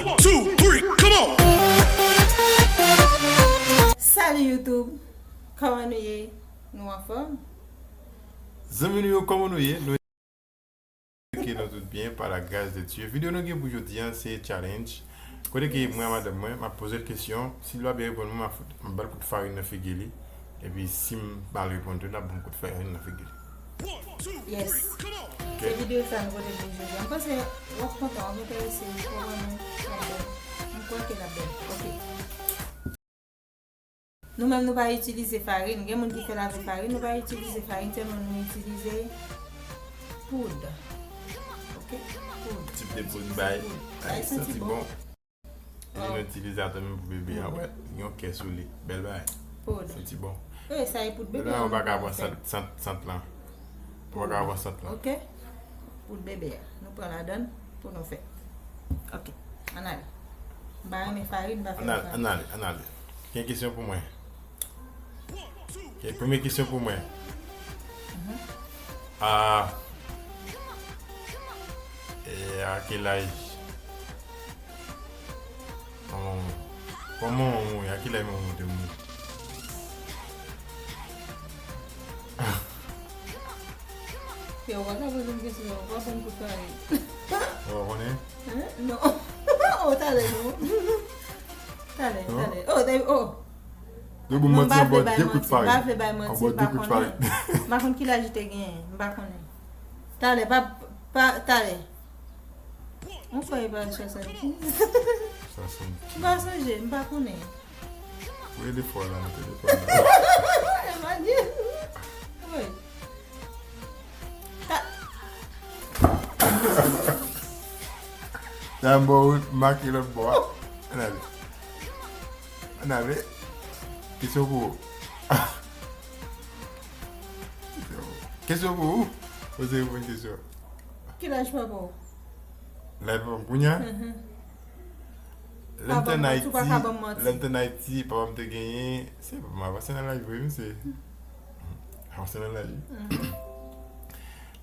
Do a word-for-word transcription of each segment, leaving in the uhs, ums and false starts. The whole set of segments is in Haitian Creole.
One, two, three, come on! Salut YouTube! Kòman nou ye? Nou anfòm? Zanmi nou yo, kòman nou ye? Nou ke nou tout byen, pa la gras de Dye. Videyo nou gen pou jodi a, se challenge. Kote ke mwen a madanm mwen, m ap poze l kesyon. Si l pa byen reponn mwen, m ap fout, m ap ba l kout farin nan figi li. Epi si m mal reponn tou, l ap ban m kout farin nan figi li. Yes. Se videyo sa nou pote pou jodi a. M panse w ap kontan, w ap enterese, w ap renmen. M kwè ke l ap bèl. Ok. Nou menm nou pa itilize farin. Gen moun ki fè l avèk farin, nou pa itilize farin, sèlman nou itilize poud. Ok? Poud. Tip de poud bay. Ay, santi bon. Epi nou itilize a tou menm pou bebe a, wè. Yon kè sou li. Bèl bagay. Poud. Santi bon. E sa e poud bebe Bebe a, a. ou pa ka pran sant, sant, sant lan. Ou pa ka pran sant lan. Ok? Poud bebe a. Nou pran ladann pou nou fè. Ok. Ann ale. M pa renmen farin, m pa fè Ann ale, farin. Ann ale, ann ale. Gen kesyon pou mwen. Gen premye kesyon pou mwen. Ah. E a ki laj? Kòman ou? Kòman ou? A ki laj manman ou te mouri? Yo, w pa ka poze m kesyon, w pa ban m kout farin. Ou pa konnen? Hein? Non. Oh, talè non. Talè, Non? Talè. Oh, talè, oh. Yo bon Non, m manti pa anba vle bay de kout manti, m farin. pa vle bay manti, Anba m pa de kout konnen. Farin. M pa konn ki laj li te genyen, m pa konnen. Talè, pa, pa, talè. Yon fwa e pa swasanndiz. Swasanndiz. M pa sonje, m pa konnen. Ou rele fò la, nou te rele fò la. Emmanuel. Wi. Ta- Sa m ba ou make lòt bò a. Ann ale. Ann ale. Kesyon pou ou. Kesyon pou ou. Poze yon kesyon. Ki laj papa w? Laj papa m kounye a? Mhm. Lè m te ann Pa ban m manti, ou pa ka Ayiti, ban m manti. Lè m te ann Ayiti, papa m te genyen, se papa m avanse nan laj vre, mesye. Avanse nan laj.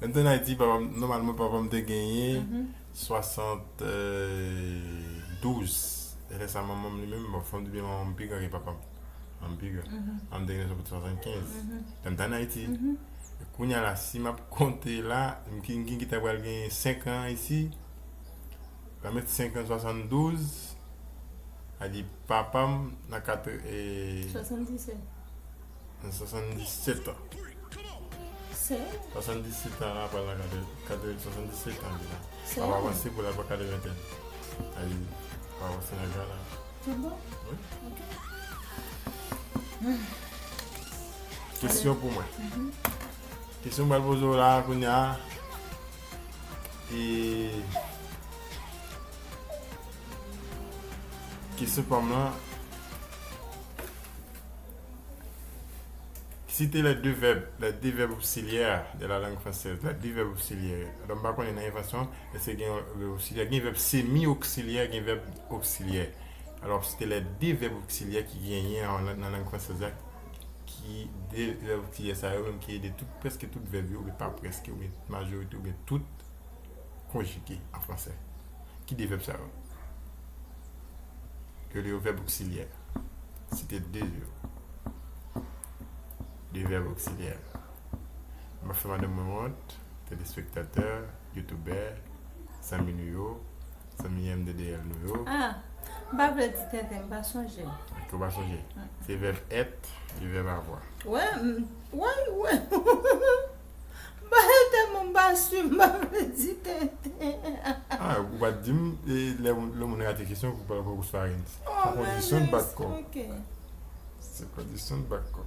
Lè m te ann Ayiti, papa m, nòmalman, papa m te genyen Mhm. swasanndouz. E lè sa, manman m li menm, bon, fò m di byen, manman m pi gran ke papa m. Manman m pi gran. Mhm. Manman m te genyen swasankenz. Mhm. Lè m te ann Ayiti. Mhm. E kounye a la, si m ap konte la, m ki, m ki, ki ta pral gen senk an isi, pa met senk an, swasanndouz, a di papa m nan katre, e, Swasanndisèt. nan swasanndisèt an. Se? Swasanndisèt an la, pral nan katre, katre, swasanndisèt an li la. Se? Papa avanse pou l al pran katreventèn. A di, papa avanse nan gran laj. Tout bon? Wi. Ok. Kesyon pou mwen. Kesyon m pral poze w la kounye a. E kesyon pa m lan. Citez les deux verbes, les deux verbes auxiliaires de la langue française, les deux verbes auxiliaires. Donk, m pa konnen nan envansyon, èske gen yon vèb oksilyè? Gen vèb semi oksilyè, gen vèb oksilyè. Alò, citez les deux verbes auxiliaires ki genyen an, nan lang fransèz la, ki de vèb oksilyè sa yo menm ki ede tout, prèske tout vèb yo, oubyen pa prèske, oubyen majorite, oubyen tout, konjige an fransè. Ki de vèb sa yo? Yo rele yo vèb oksilyè. Site de yo. De vèb oksilyè. M ap fè madanm mwen wont, telespektatè, youtubè, zanmi nou yo, zanmi M D D L nou yo. Ah, m pa vle di tenten, m pa sonje. Ke w pa sonje. Se vèb être, e vèb avoir. Wè, m- wè, wè. M pa tèlman m pa swiv, m pa vle di tenten. Ah, ou pa t di m, e lè, lè moun rate kesyon, pou pa pou farin. Oh, Se kondisyon de bat kò. Ok. Se kondisyon de bat kò.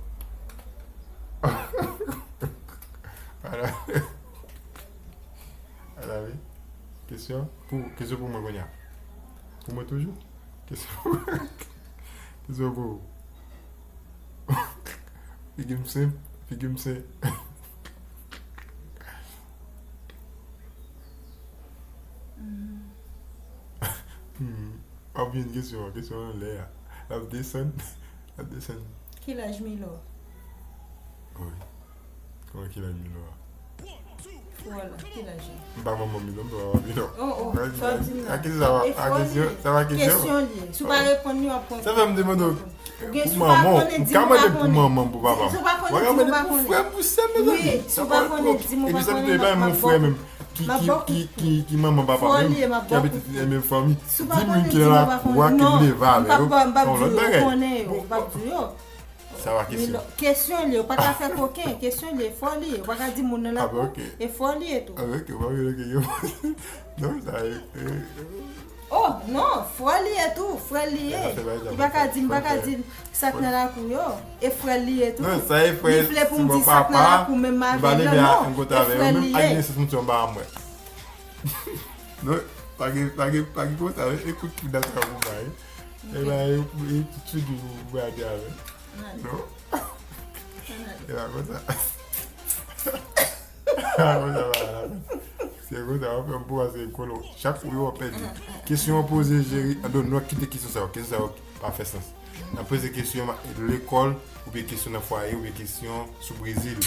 Ala. Ala wi. Kesyon? Pou, kesyon pou mwen kounye a. Pou mwen toujou? Kesyon pou mwen. Kesyon pou ou. Figi m senp, figi m senp. Hmm. W ap jwenn kesyon an, kesyon an anlè a. L ap desann, l ap desann. Ki laj Milo? Wi. Kòman ki laj Milo a? Vwala, ki laj li? M pa manman mi non, m pa manman mi non. Oh, oh, sa w di m la. Akizasyon, E fwa li ye. Sa va kesyon? Kesyon li ye. Si w pa reponn li, w ap pran. Sa fè m demande w. Ou gen, si Pou w pa manman, konnen, m di ka m ou pa mande pou konnen. manman m, pou papa m. Si w pa konnen, Mwen ka di m ou mande pa pou konnen. Frè m, pou sè m, Wi, si w pa konnen, di m ou pa konnen, m ap, m ap, frè menm ki, m ap ki, bòkò. ki, ki manman papa Fò menm, li ye, m ap ki abite bòkò. nan menm fanmi. Si w pa Di moun konnen, ki di m nan ou la pa kou a konnen. ke m Non, leve m avè pap, yo. m pap Yon di lòt yo, bagay. konnen yo, m pap di yo. Sa va kesyon. Kesyon li, ou pa ka fè koken, kesyon li e fò li ye, ou pa ka di moun nan la Ah, kou, ok. E fò li ye tou. Ah, ok, ou pa vle ke yo. Non, sa e. Oh, non, frè li ye tou, frè li ye. Ya, se pa Li pa ka di, m pa ka di sa k nan lakou yo, e frè li ye tou. Non, sa e frè. Li vle pou m di sa k nan lakou menm avè l, non, e frè li ye. Ak nesans moun ti anba mwen. Non, pa gen, pa gen, pa gen konsa, ekout pou dat sa pou bay. E ba, e tout figi pou brade avè. Non. E ba konsa. E ba konsa, ba la. Se konsa, w ap fè m pou pase kolo. Chak kou yo w ap pèdi. Kesyon an poze, jeri. Ando, nou kite kesyon sa yo. Kesyon sa yo pa fè sans. N ap poze kesyon lekòl, oubyen kesyon nan fwaye, oubyen kesyon sou Brezil.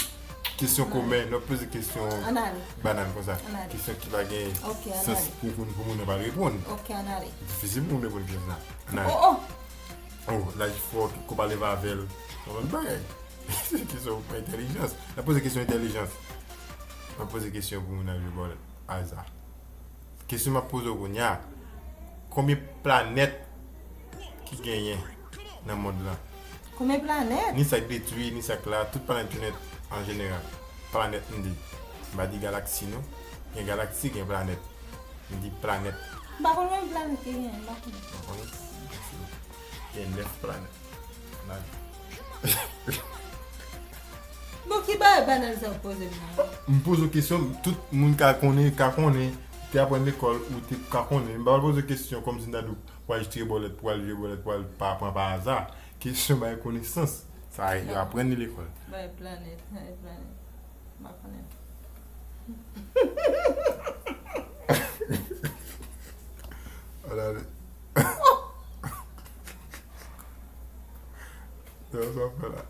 Kesyon komen, nou ap poze kesyon Ann ale. Banal konsa. Ann ale. Kesyon ki pa gen Ok, ann sans ale. Pou, pou, pou moun nan pa reponn. Ok, ann ale. Difisil pou moun reponn kesyon sa. Ann ale. Oh, oh. Oh, laj fò, ki ko pa leve avè l. Yon lòt bagay. Kesyon entèlijans. N ap poze kesyon entèlijans. N ap poze kesyon pou moun nan jwe bòl aza. Kesyon m ap poze w kounye a, konbyen planèt ki genyen nan mond lan? Konbyen planèt? Ni sa k detwi, ni sa k la, tout planèt yo nèt an jeneral. Planèt m di. M pa di galaksi non. Gen galaksi, gen planèt. M di planèt. M pa konn menm planèt ki genyen, m pa konn. Ou konnen? Gen nèf planèt. Nan. Bon, ki bagay banal sa w poze m nan? M poze w kesyon, tout moun ka konnen, ka konnen, te aprann lekòl, ou te ka konnen. M pa pral poze w kesyon kòmsi m ta di w, pou al jwe bòlèt, pou al jwe bòlèt, pou al pa pran pa aza. Kesyon bay konesans. Sa yo aprann li lekòl. Bay planèt, bay planèt. M pa konnen. Ann ale. Sa w ap fè la?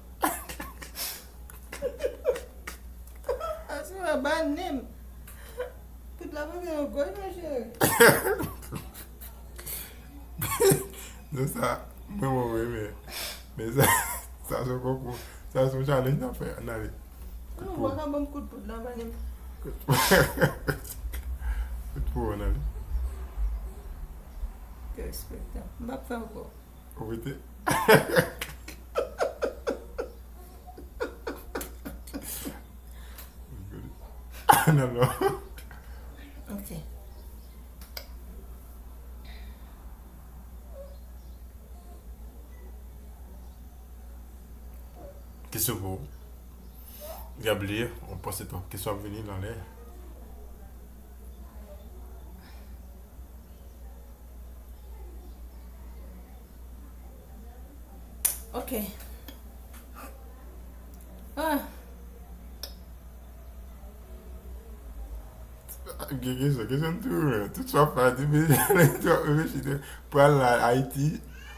Aswè, ba nem. Tout la pase yon gòj, monchè. Non, sa, mwen, mwen, mwen, men, men sa, sa se yon konkou, sa se yon challenge n ap fè, ann ale. Non, ou pa ka ban m kout poud la, ba nem. Kout pou, ann ale. Ke respektan. M p ap fè ankò. Ou rete. Non, non. Ok. Kesyon pou ou. Gab li, ou panse twòp kesyon ap vini nan lè. Ok. Ah. Gen kesyon, kesyon tou, tout sa w ap fè, di, men, w ap reflechi, pral la Ayiti,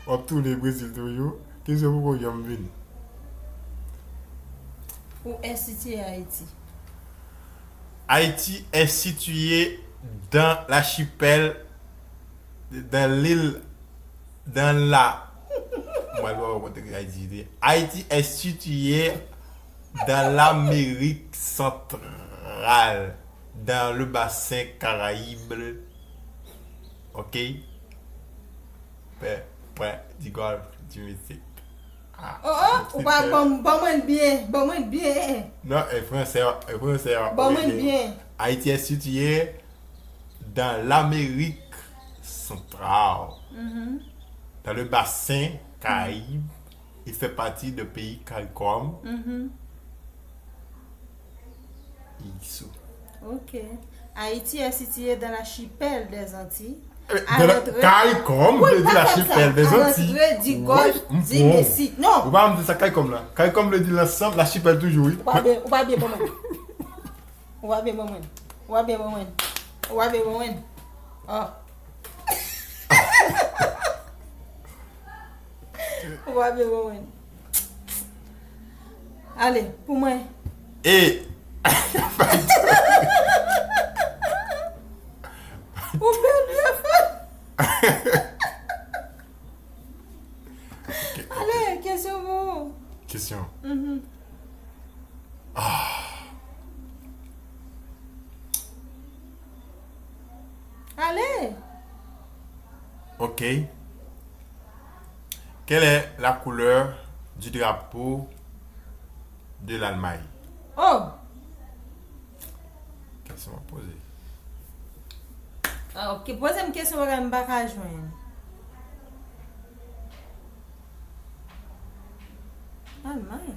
w ap tounen Brezil toujou, kesyon poko janm vin. Où est situé Haïti? Haïti est situé dans l'archipel, dans l'île, dans la. Mwen, mwen, mwen, mwen, Haïti, Haïti est situé dans l'Amérique centrale, dans le bassin Caraïbe. Ok? Près, près du golfe du Mexique. Ah, Oh, oh, ou pa ban m, ban mwen byen, ban mwen byen. Non, e fransè, e fransè. Ban mwen byen. Haïti est situé dans l'Amérique centrale, Mhm. dans le bassin Caraïbe. Il fait partie du pays CARICOM. Mhm. Isso. Ok. Haïti est situé dans l'archipel des Antilles. Eh, À dans la- l'entrée- CARICOM Oui, vle di pa konn l'archipel sa. Des À Antilles. l'entrée du golfe Ou du Mexique. Non. Ou pa di sa CARICOM la. CARICOM vle di lansanm, lachipèl toujou, wi. Ou pa byen, ou pa byen ban mwen. Ou pa byen ban mwen. Ou pa byen ban mwen. Ou pa byen ban mwen. Oh. Ou pa byen ban mwen. Ale, pou mwen. E. Ale, kesyon pou ou. Kesyon. Mhm. Ah. Ale. Ok. Quelle est la couleur du drapeau de l'Allemagne? Oh! Kesyon w ap poze. Ah, ok. Poze m kesyon bagay m pa ka jwenn. Almay.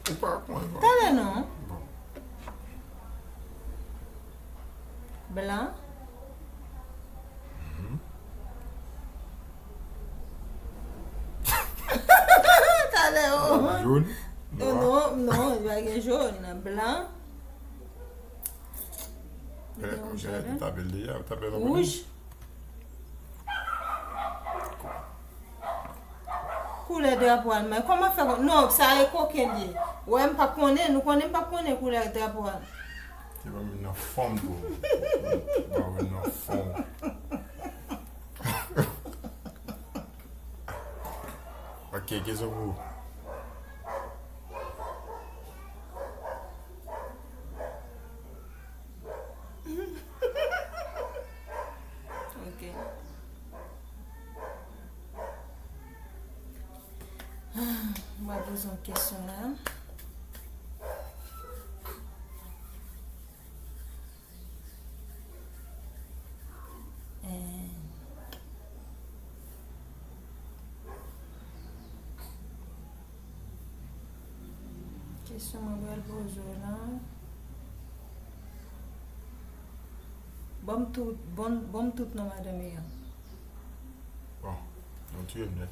Ou pa konn, non? Talè non. Bon. Blan. Mhm. Talè, oh. Jòn, nwa. Non, non, li pa gen jòn. Blan. Li gen wouj ladan. Ou t apel deja, ou t apel anpil. Wouj. Koulè drapo Almay. Kòman fè kon-, non, sa e koken li ye. Wè, m p ap konnen, nou konnen m p ap konnen koulè drapo Almay. Te ban m nan fòm tou. Ban m nan fòm. Ok, kesyon pou ou. Ok. Ah, mwen poze yon kesyon la. Eh, kesyon mwen pral poze w la. Ban m tout, ban, ban m tout non madanm li an. Bon, nou tiye m nèt.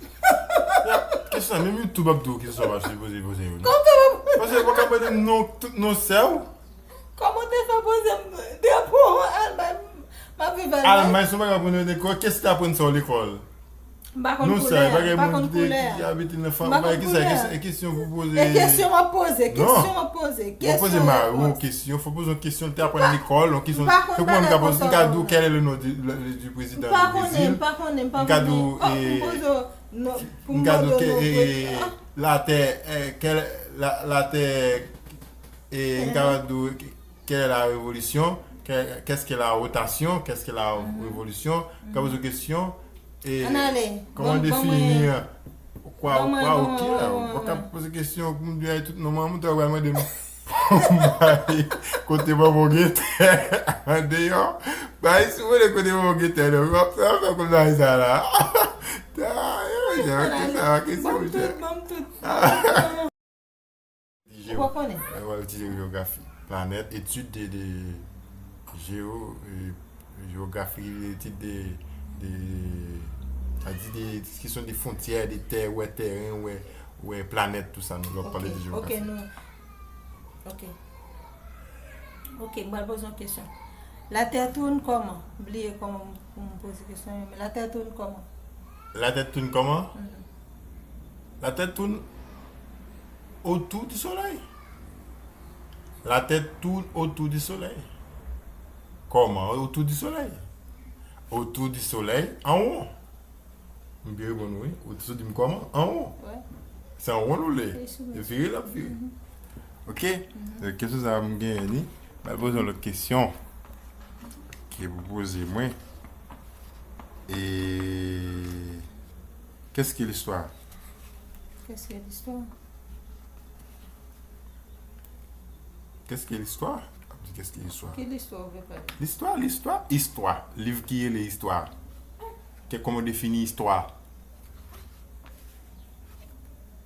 Ya, kesyon sa, menm YouTube ap di w kesyon sa w pa sipoze poze yo, non? Kòman w pa... Paske w pa ka mande m non, tout non sè w. Kòman w te fè poze m drapo Almay, m ap viv Almay? Almay, se yon bagay pou nou lekòl. Kès ki te aprann sa w lekòl? M pa konn koulè a, m pa konn koulè a. Ki abite nan fanm, ki sa, e kesyon pou poze. E kesyon m ap poze, kesyon m ap poze, kesyon m ap poze. Ou poze mari w yon kesyon, fò poze yon kesyon, l te aprann lekòl, yon kesyon. M pa konn bagay konsa. Ou konprann, m ka di w, quel est le nom du, le, du président du Brésil? M pa konnen, m pa konnen, m pa konnen. M ka di w, oh, m poze w non, pou m mande w non, eh, la terre, eh, quelle, la, la terre, eh, m ka di w, quelle est la révolution? Que-, qu'est-ce que la rotation? Qu'est-ce que la révolution? Ka poze kesyon. E, ann ale. Comment définir quoi ou quoi? Ok, la, ou pa ka poze kesyon pou m di ay tout non, manman, ou ta pral mande m. Bay, kote manman w gen tè andeyò. Bay, si w konnen kote manman w gen tè, non, w ap fè, w ap fè konn bagay sa la. Ta, yo, yo, kesyon, kesyon, monchè. Ban m tout, ban m tout. Ou pa konnen? Ou pral etidye jewografi. Planèt, etid de, de jewo, e, jewografi, etid de, de, sa di de kesyon de fwontyè, de tè, wè tèren, wè, wè planèt, tou sa, nou, lè w ap pale de jewografi. Ok, ok, nou, ok. Ok, m pral poze yon kesyon. Latè tourne kòman? M bliye kòman pou m poze kesyon an, men Latè tourne kòman? Latè tourne kòman? Mhm. Latè tourne autour du soleil. La Terre tourne autour du soleil. Kòman? Autour du soleil. Autour du soleil, an won. M byen reponn ou, wi. Ou sot di m kòman? An won. Wi. Se an won nou le. Li vire, l ap vire. Mhm. Ok? Mhm. Donk, kesyon sa a m genyen li. M al poze yon lòt kesyon ke pou poze mwen. E qu'est-ce que l'histoire? Qu'est-ce que l'histoire? Qu'est-ce que l'histoire? Ap di, qu'est-ce que l'histoire? Ki listwa ou vle pale? Listwa, listwa, istwa. Liv ki rele Istwa. Ke, kòman w defini istwa?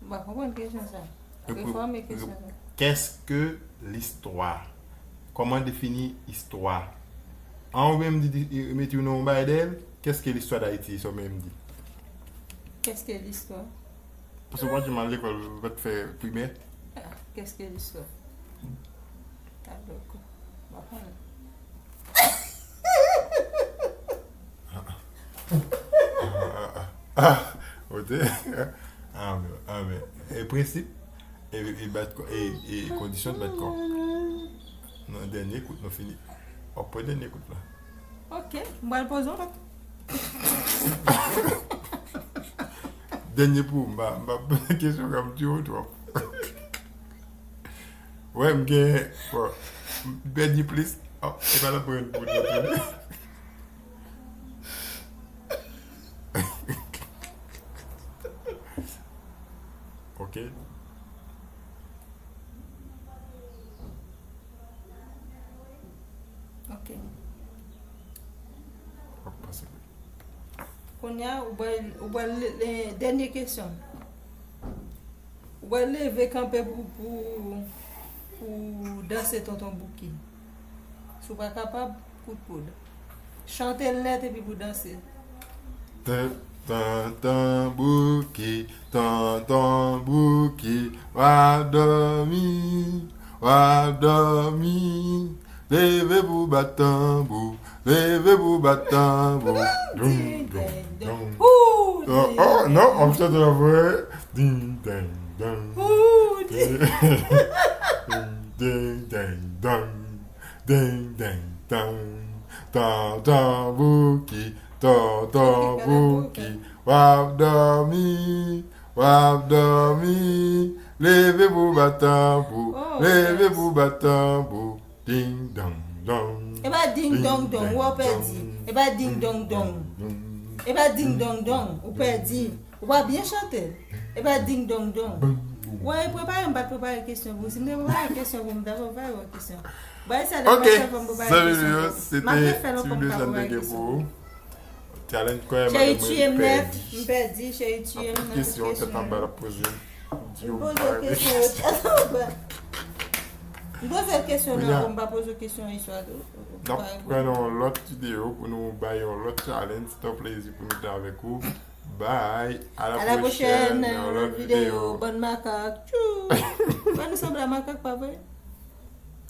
M pa konprann kesyon sa. Repò-, Refòme kesyon sa. Qu'est-ce que l'histoire? Kòman defini istwa? An, ou menm di, di, mete yon non bagay dèyè l. Qu'est-ce que l'histoire d'Haïti, sa w menm di? Qu'est-ce que l'histoire? Paske w pa janm al lekòl, ou pa t fè primè. Ah, qu'est-ce que l'histoire? Tablo kou. M pa konnen. Ah, ah, ah, ah. Ah, ou te? Ah, men, ah, men. E prensip, e, e bat kò, e, e kondisyon de bat kò. Non, dènye kout, nou fini. W ap pran dènye kout la. Ok, m pral poze w lòt. Dènye pou ou, m pa, m pa poze kesyon, m di w twòp. Wè, m gen, bon, m pèdi plis. Oh, e pa la pou yon pou di. Ok. Ok. W ap pase. Kounye a, ou pral, ou pral le, le, dènye kesyon. Ou pral leve kanpe pou, pou, pou danse Tonton Bouki. Si w pa kapab, kout poud. Chante l nèt epi pou danse. Tan, tan, tan, Bouki, tan, tan, Bouki, w ap dòmi, w ap dòmi. Leve pou bat tanbou, leve pou bat tanbou. Doum, doum, doum. Oh, oh, non, an m chante la vre. Ding, dang, dang. Ding, ding, dang, dang. Ding, ding, dang. Tan, tan, Bouki, tan, tan, Bouki. W ap dòmi, w ap dòmi. Leve pou bat tanbou, leve pou bat tanbou. Ding, dong, dong. E pa ding, dong, dong, ou pèdi. E pa ding, dong, dong. E pa ding, dong, dong, ou pèdi. Ou pa byen chante. E pa ding, dong, dong. Wè, prepare, m pa t prepare kesyon pou ou. Si m te prepare kesyon pou ou, m ta prepare yon kesyon. Bay sa, lè m pa fè fò m prepare kesyon pou ou. M ap refè l ankò, m pa prepare kesyon pou ou. Challenge kwè, cheri, tiye m nèt, m pèdi, cheri, tiye m nan kesyon. Kesyon tèt anba l ap poze. M poze w kesyon yo tèt anba. M poze w kesyon nan, ou m pa poze w kesyon istwa tou. N ap pran yon lòt videyo pou nou bay yon lòt challenge. Se yon plezi pou nou te avèk ou. Bye. À la prochaine, yon lòt videyo. Bann makak. Tchou. Wè, nou sanble a makak, pa vre?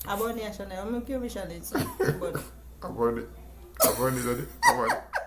Abòne a chanèl. Mwen ki yon challenge. Abòne. Abòne. Abòne, tande. Abòne.